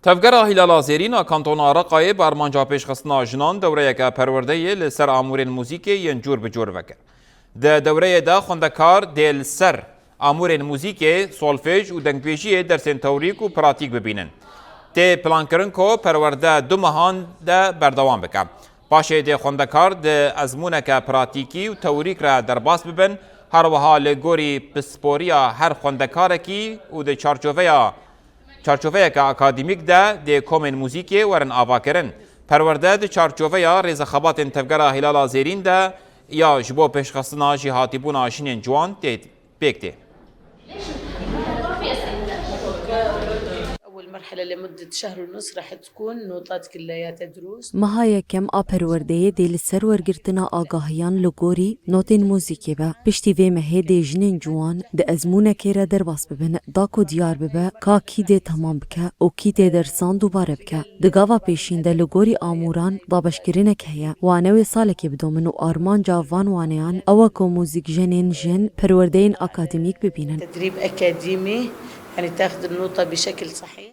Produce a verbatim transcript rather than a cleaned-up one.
Tevgera Hîlala Zêrîn a Kantona Reqayê bi armanca pêşxistina jinan dewreyeke perwerdeyê li ser amûrên muzîkê yên cûr bi cûr vekir. Di dewreyê de xwendekar dê li ser amûrên muzîkê, solfej û dengbêjiyê dersên teorîk û pratîk bibînin. Tê plankirin ku perwerde du mehan de berdewam bike. Paşê dê xwendekar di ezmûneke pratîkî û teorîk re derbas bibin, her wiha li gorî pisporiya her xwendekarekî û di çarçoveya çarçoveyeke akademîk de dê komên muzîkê werin avakirin. Perwerde di çarçoveya rêzexebatên Tevgera Hîlala Zêrîn de ya ji bo pêşxistina jêhatîbûna jinên ciwan tê pêk tê. أول مرحلة لمدة شهر ونص راح تكون نوطات كلياتها دروس. Meha yekem a perwerdeyê dê li ser wergirtina agahiyan li gorî notên muzîkê be. Piştî vê mehê dê jinên ciwan di ezmûnekê re derbas bibin, da ku diyar bibe ka kî dê temam bike û kî tê dersan dubare bike. Di gava pêşîn de li gorî amûran dabeşkirinek heye. Wane wê salekê bidomin û armanca van waneyan ew e ku muzîkjenên jin perwerdeyên akademîk bibînin. تدريب أكاديمي، يعني تاخذ النوطة بشكل صحيح.